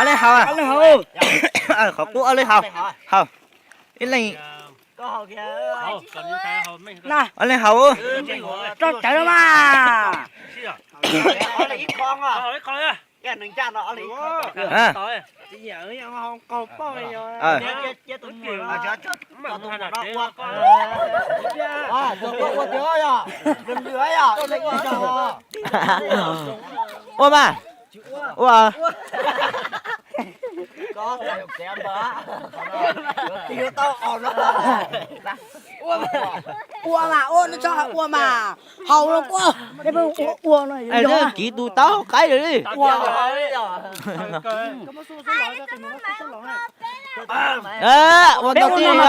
Leej haus. Qhov qub ob leeg haus. Haus. Ib leeg. Ob leeg haus. Tso cawv no mas. Ua mas. Ua. Ua mas, ua no tso ua mas. Haus no quaj. Kiv tus taub hau qaib lawm li. Ua tau tij os.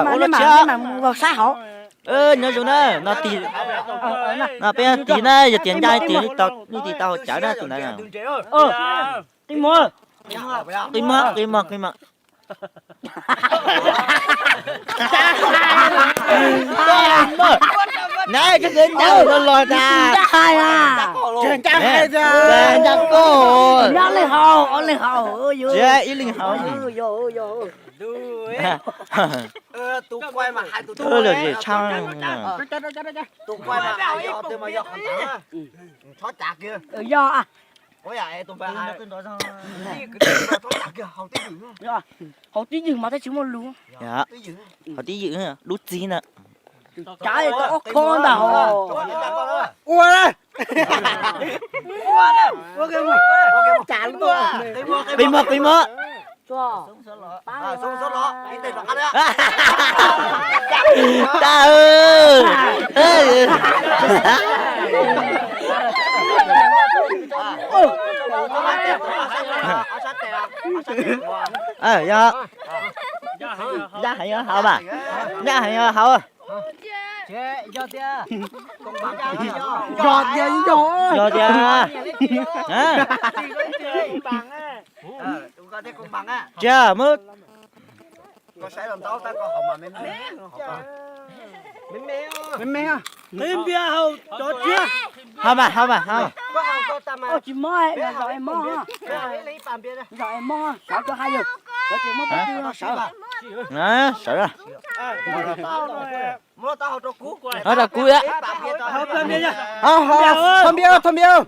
Ua lub tsheb. Nyob zoo na, no peb tig na, yog tias ncaj tig nej tig tau hauv cawv na tus ntawd. Qi mog, qi mog, qi mog. Nab, koj ncaj los los tas. Ncaj koj. Ib leeg haus. Tus kuaj mas hais tus lawm zem tshaj. Tus kuaj mas hais yog tus mas yog qhov ntawd. Txhob cav kiag. Yog. Haus tib ywm mas tab tsis muaj lus. Haus tib ywm, lub txig na. Cav tau ob khob ntag. Ua na. Qi mog, qi mog. Tag. Yog, ncaj heev yog haus mas. Ncaj heev yog haus. Yog tias, yog tias. Tsis muab. Qhib npias haus cov tsiab. Haus mas, haus mas, haus. Tsis mob, zaum es mob. Zaum es mob, sawv rau hauv yus. Sawv. Sawv. Rau kuv. Thauj npias, thauj npias.